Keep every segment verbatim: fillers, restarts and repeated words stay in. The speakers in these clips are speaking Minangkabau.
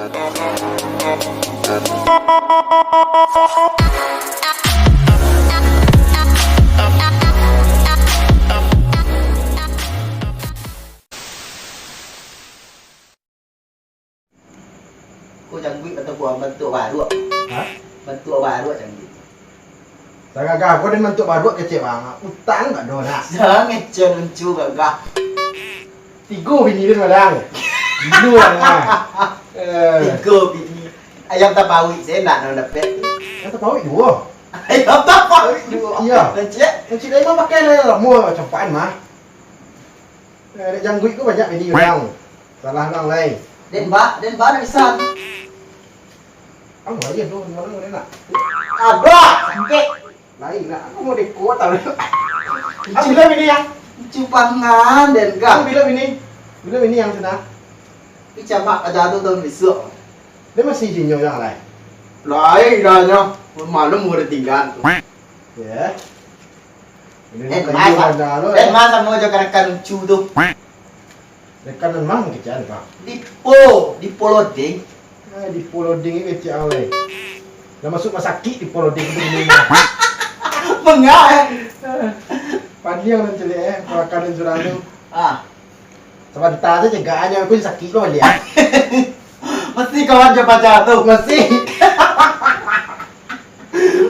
Ko jangguik ataupun bantuak baruak? Ha? Bantuak baruak jangguik. Sagagah ko den bantuak baruak kecek bang. Utang tak ado nak. Dah ngecek luncu gagah. Tigo bini den madang. Gilo lah. Eh. Tigo bini. Ayam tapawik se nak nak dapek. Ayam tapawik duo. Ayam tapawik duo. Iya. Kecek. Kecek dah mah pakai lah lamo campaan mah. Eh, dek jangguik ko banyak bini urang. Salah urang lai. Den ba, den ba nak pisan. Ang aja tu, mana mana nak? Abah, sakit. Lain nak, aku mau deko tahu. Ang bila bini yang? Cupangan den Ang ka. Bila bini? Bila bini yang sana? Icamak aja tu tahun besok. Dia masih jinyo yang lain. Lain dah nyo. Malam udah tinggal tu. Ya. Ini Eh, kayu mas, ada lo, eh, eh. Mas, samo jo kanakan lucu tu. Rekanan mang kecil, Pak. Dipo, dipo loading. Ah, dipo loading ni kecil awal. Dah masuk rumah sakit dipo loading tu dulu. Mengah, eh. Pandiang nan celik, eh, makanan surang tu. Ah. Sabanta tu cegaknyo pun sakik lo baliak. Mesti kawan jo pacar tu. Mesti.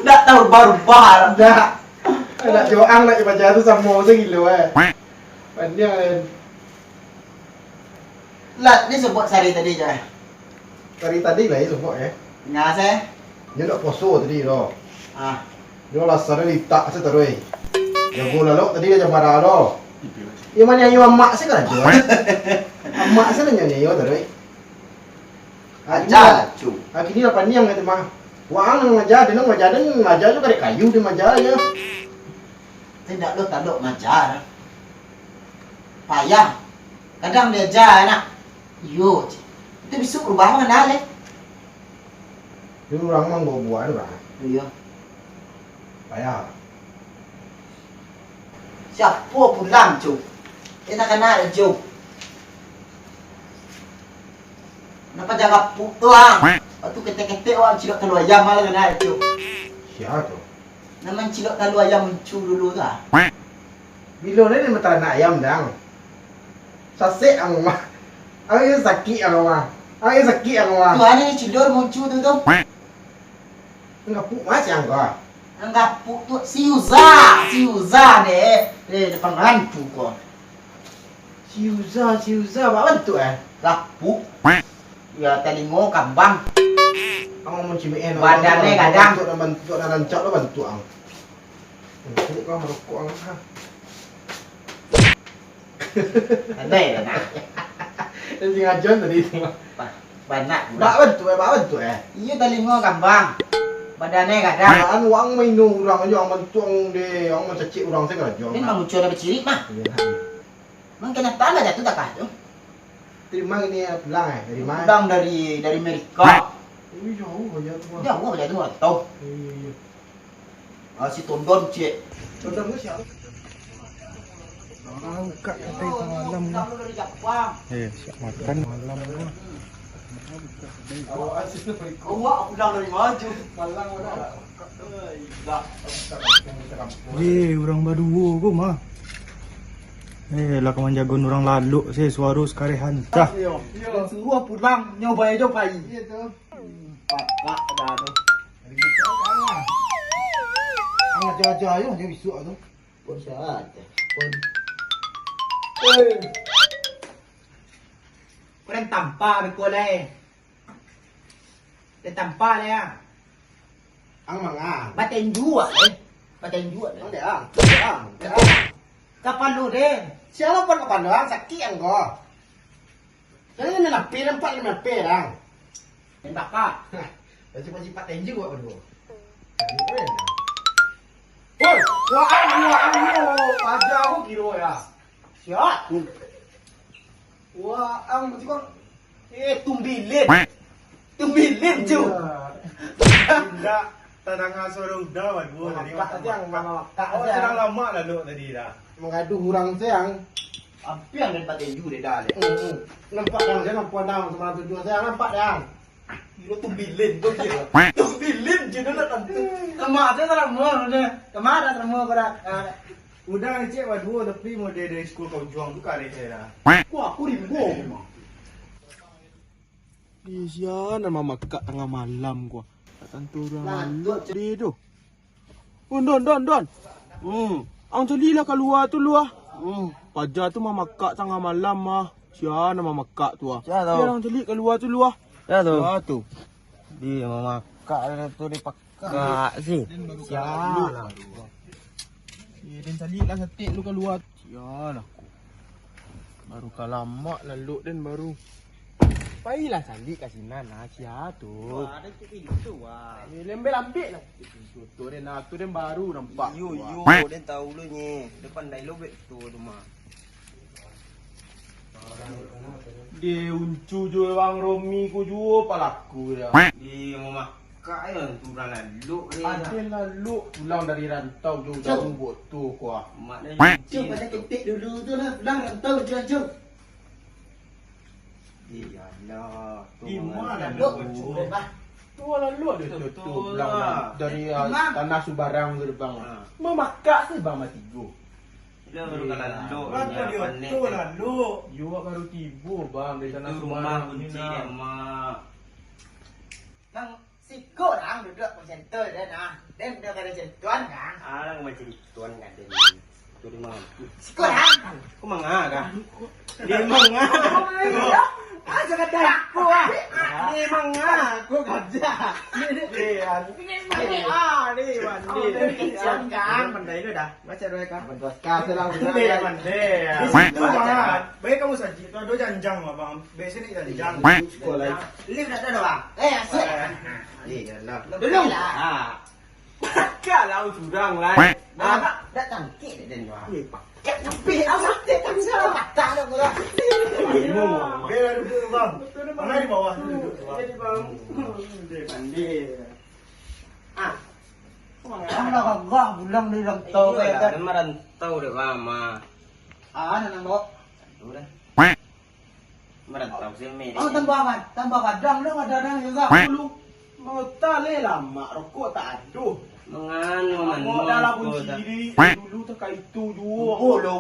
Ndak tahu rubah-rubah. Ndak. Nak joang nak jo pacar tu samo tu gilo, eh. Pandiang, eh. Lah, ni subuak sari tadi je. Sari tadi lah, ya, subuak, ya. Ngah se. Nyo ndak poso tadi, doh. Ah. Nyo lah sari litak se taruih. Jago lalok tadi dia jamara, doh. Iyo, mani ayo amak se karajo, eh. Amak se nanyo nyo iyo taruih. Ah, Aja, ini lah, cu. Ah, kini lah pandiang kata mah. Wah, ang maja, den maja, den maja jo karek kayu, den maja je. Tidak lo talok maja. Payah. Kadang dia aja anak. Iyo, cik. Itu besok berubah mana leh? Dia orang mang bawa buah tu, Bang. Iyo. Payah. Siapo pulang, Cu? Eh, nak kana, Cu. Napa jaga puk tu, ah? Waktu ketek-ketek, wak cilok talua ayam malah kana, Cu. Sia tu? Nan mancilok talua ayam muncu dulu tu, ah. Bilo ni, ni mataranak ayam, dang? Sasek ang mah. Ang sakik ang mah. Ang sakik ang mah. Tu ado cilok muncu tu, tu. Ngapuk mah siang ko. Ngapuk tu si Uza, si Uza deh. Eh, depan rantu ko. Si Uza, si Uza, bak bantuak, eh? Lapuk. Ya, talingo kambang. Ang mancimik, eh, Badan ni gadang. Bantuak nan, bantuak nan rancak lo bantuak ang. Hmm, ini kau merokok ang, ha. Andai lah, nak. Yang sengaja tadi itu mah. Ba-, banyak pula. Bak bantuak, eh, bak bantuak, eh. Iyo, talingo kambang. Badan ni gadang. Anu, ang maino urang aja, ang bantuak ang deh, ang mancacik urang sajo karajo. Ini mangucur dah bacirik mah. Iyo, ha. Mang kenyataan lah jatuh takah tu. Dari ma ini pulang, eh? Dari ma? Pulang dari, dari Amerika. Ui, jauh aja tu, Bang. Jauh aja tu, Bang. Tahu. Iya, iya, iya. Ah, si Tondon, cik. Tondon tu siapa? Ah, buka kedai tengah malam ni. Pulang dari Jepang. Eh, siap makan malam ni. Awak pulang dari mana? Malang mana? Ye, urang baduo ko mah. Eh, lah ka manjago urang lalok se, suaro sakarehan. Dah. Iyo, iyo. Suruah pulang, nyobai jo pai. Iyo tu. Pakak dah tu. Ang aja-aja ayo, aja bisuak tu. Pun saja. Pun. Eh. Kurang tampak beko lai. Dia tampak dia. Ang manga? Batenju ah, eh. Batenju ah. Ang dia, ang. Dia, ang. Dia, ang. Kapalo deh. Siapa pun kapalo, ang sakik ang ko. Jadi ni napi nampak ni napi, ang. Tembak, Kak. Hah, baju-baju pakai juga berdua. Jadi keren, ang. Woi, wah, ang, wah, ang, wah, paja aku kilo ya. Siap. Wah, ang, berarti kau Eh, tumbilin. Tumbilin, Cu. Iya. Indak tadanga suaro uda baduo tadi. Lakak tadi, ang, mano lakak. Awak sadang lamak lalok tadi dah. Manggaduah urang se, ang. Ampia dari patenju deh dah, deh. Hmm, hmm. Nampak, ang, dia nampak, ang, samalam tujuah se, ang, nampak, ang. Kiro tumbilin tu kiro. Tumbilin je dulu tantu. Kama tu salah mua, kama dah salah mua pada. Udah ngecek baduo, tapi model dari sekolah kau juang tu kareh saya dah. Wah, aku rimbo memang. Ih, sia nan mamakak tangah malam ko. Tak tantu urang lalok deh tu. Oh, Don, Don, Don. Hmm. Ang caliaklah kalua tu lu ah. Hmm. Paja tu mamakak tangah malam ah. Sia nan mamakak tu ah. Sia tu? Sia ang caliak kalua tu lu ah. Sia tu? Sia tu? Di mamakak tu, di pakak si. Sia lah. Eh, den caliaklah saketek lu kalua. Sia lah. Baru ka lamak lalok den baru. Pailah caliak ka sinan nah, sia tu. Wah, ada tu pintu, wah. Eh, lembek-lambek lah. Pintu tu den, nah, tu den baru nampak. Iyo, tu, iyo, wah. Den tahu lu nye. Dia pandai lo bet tu rumah. Dia uncu jo Bang Romi ko juo palaku dia. Di rumah. Kak, eh, tu urang lalok ni. Ada lalok pulang dari rantau jauh-jauh buat tu, kuah. Mak dah cuba dah ketek dulu tu lah. Pulang rantau jauh-jauh. Iyalah. Di mana lalok? Lalok tu, bah. Tu lalok dia tu, tu, pulang lah. Dari, ah, tanah subarang tu, bang. Ha. Mamakak tu, bang, mati go. Dia baru ka lalok. Bang, dia tu lalok. Yo, baru tibo, bang, dari tanah subarang ni, nah. Mak. Bang, Siko urang duduak macam tu, den, ah. Den, duduak macam tuan, kan? Alang macam tuan, kan, den. Tu dia mah. Siko urang. Aku manga, kan? Dia manga. Ah, jangan dah aku, ah. Dia manga, aku kerja. Dia, ah, dia mandi. Ah, dia mandi. Dia pandai tu dah. Baca doa, Kak. Bantu sekarang. Dia pandai, ya. Di situ, Bang. Baik kamu saja. Tu ada janjang, Bang. Biasa ni janjang. Sekolah. Lift tak ada, Bang. Eh, asyik. Eh, yalah. Dulu. Ha. Pakak lah, urang surang lah. Dah, dah tangkik dah, den, wah. Eh, pakak sampai, ah, sampai tak bisa. Patah dah, pula. Bingung. Bela duduk, Bang. Mana di bawah tu duduk, Bang? Jadi, Bang. Dia pandai. Ah. Bang, dah gagah pulang dari rantau. Iyalah, kan? Dia merantau dek lama. Ah, nak nambah. Aduh, dah. Merantau sih, Mary. Oh, tambah kan? Tambah kadang dah, kadang-kadang juga. Dulu. Mau tak leh lama, rokok tak ada. Mangano, mangano. Dah lah kunci di dulu tak itu juo. Rokok lo.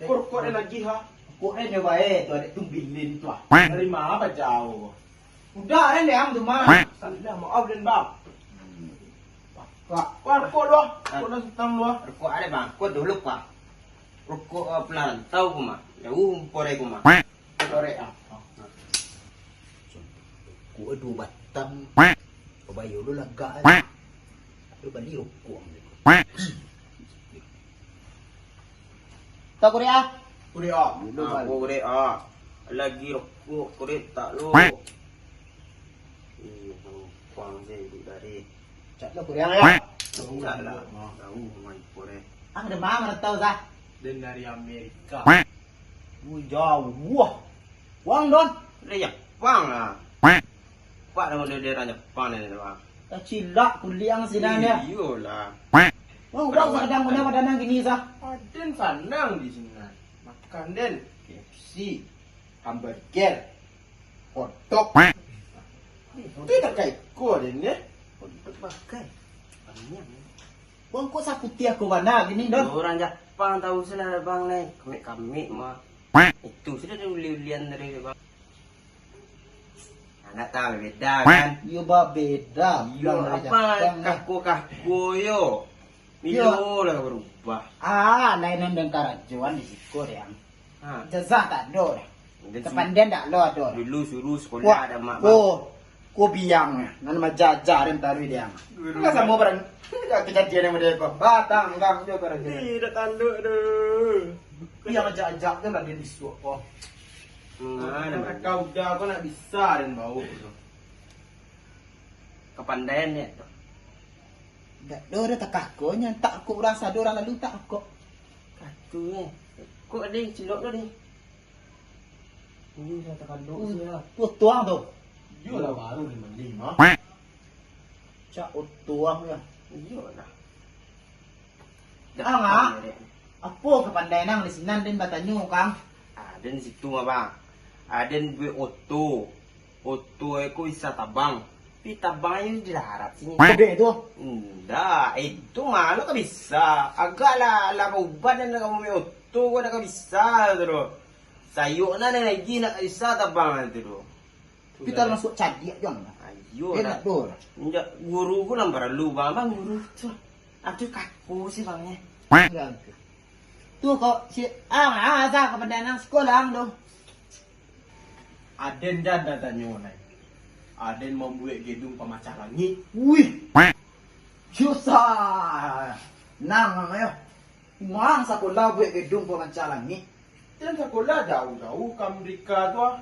Kok rokok dia lagi, ha? Rokok dia baik tu, ada tumbilin tu, ah. Dari mana jauh? Udah, den, deh, ang tu mah. Salah, maaf, den, bang. Kak. Wah, rokok lu, ah. Rokok lu, sentang lu, ah. Rokok ada, bang. Rokok dulu, Pak. Rokok, eh, pulang rantau ko mah. Jauh, korek ko mah. Korek, ah. Rokok duo batang. Babayar lu lagak, eh. Lu bali rokok. Tau korek, ah? Korek, ah. Lu bali. Korek, ah. Lagi rokok, korek tak lu. Ih, numpang je duduk dari. Cak tu kurang ya? Cak lah. Tahu main korek. Ang dari mana tahu sah? Den dari Amerika. Wih, jauh. Wah. Wang, Don. Dari Jepang lah. Pak, nama dia daerah Jepang ni, Bang? Tacilak kuliang sinan ya. Iyolah. Wang, wang sadang punya pada nang gini sah. Aden sanang di sini. Makan den K F C, hamburger, hotdog. Itu tak kayak kau den ya. Hotdog pakai. Banyak. Wang, kok saputih aku bana gini, Don? Orang Jepang tahu sih lah, Bang, nih. Kamik-kamik mah. Itu sudah ada uli-ulian dari Bang. Anak tahu beda kan? Yo, ba beda. Yo, bilang dari apa Jepang, nih. Kaku-kaku yo. Yo. Milo lah berubah. Ah, lain dengan karajuan di siko, Yang. Ha. Jazah tak ada dah. Kepandian tak lo ada dah. Dulu suruh sekolah ada mak. Oh. Ko biang, nan majaja den taruih diang. Lah samo barang. Kejadian yang model ko. Batang, gang, dia karajo. Ih, dah tanduk tu. Yang ajak-ajak kan lah dia disuap ko. Hmm, nah, kau dah, kau nak bisa den bau tu. Kepandaian ni tu. Dak do dah takako nya, tak kok urang sado urang lalu tak kok. Katu eh. Kok deh, cilok tu deh. Iyo, dah takanduk tu lah. Utuang tu. Iyo lah, baru ni mandi mah. Cak utuang ya. Iyo lah. Ang ah. Apo kepandaian ang di sinan den batanyo, Kang? Ah, den situ mah, Bang. Ah, den buek oto. Oto eko isa tabang. Tapi tabang ayo di darat sini. Gede tu. Ndak, itu mah ndak ka bisa. Agak lah, lah bauban dan ka main oto ko ndak ka bisa tu doh. Sayok nan lagi ndak ka bisa tabang tu doh. Kita masuk cadiak jang. Ayo Enak lah. Doh. Ndak, guru ko nan paralu bang, bang guru tu. Aduh kaku sih bang eh. Enggak. Tu kok si ah, ah, asa kapandaian sekolah ang tu. Aden jan dah tanyo nai. Aden mambuek gedung pamacah langik. Wih. Susah. Nang ayo. Mang sakolah buek gedung pamacah langik. Jan sakolah jauh-jauh ka Amerika tu ah.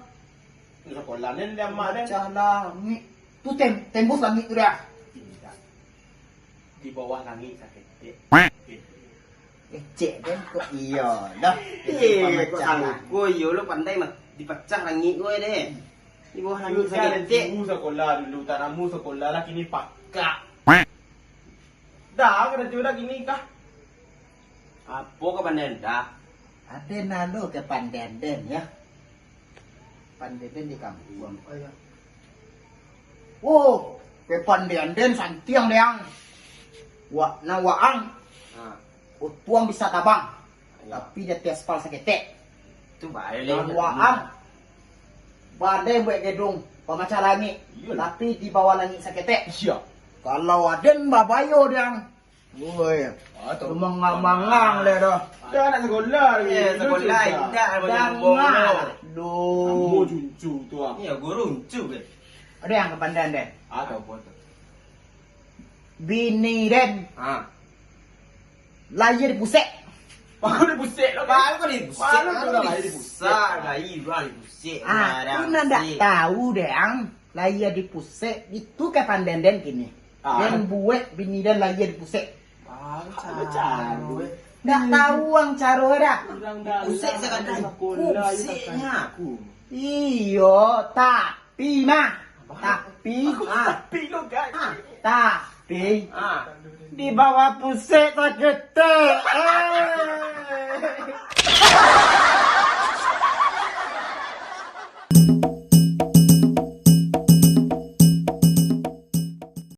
Sakolah ni dia mak den. Pamacah langik. Tu tem tembus langik tu dah. Indak. Di bawah langik saketek. Kecek den kok iyo dah. Eh, kok sangko iyo lo pandai mah dipacah langik ko deh. Di bawah langik saketek. Dulu sakolah dulu, tanamu sakolah lah kini pakak. Dah karajo dah kini kah? Apo kapandaian dah? Aden alo kapandaian den ya. Pandai den di kampuang. Oh, kapandaian den santiang deh ang. Wak, nah waang. Ha. Otuang bisa tabang. Iyo. Tapi di ateh aspal saketek. Tu bae leh. Nah waang. Pandai buek gedung pamacah langik. Iyolah. Tapi di bawah langik saketek. Iya. Kalau aden babayo deh ang. Woi. Ah, tu. Mangang-mangang leh doh. Dah nak sekolah lagi. Eh, sekolah indak. Jangan. Duh. Kamu cuncu tu ah. Iya, guru cuncu kan. Ada yang kapandaian den. Ah, tahu apa tu? Bini den. Ah. Lahia di pusek. Baru di pusek lo. Baru kau di pusek. Baru tu lah lahia di pusek. Lahia di pusek. Ah, tu nan ndak tahu deh ang. Lahia di pusek, itu kapandaian den kini. Ah. Den buek bini den lahia di pusek. Baru caro. Ndak tahu ang caro dah. Pusek sagadang. Puseknyo aku. Iyo, tapi mah. Tapi, tapi lo guys. Tapi di bawah pusek saketek. Eh.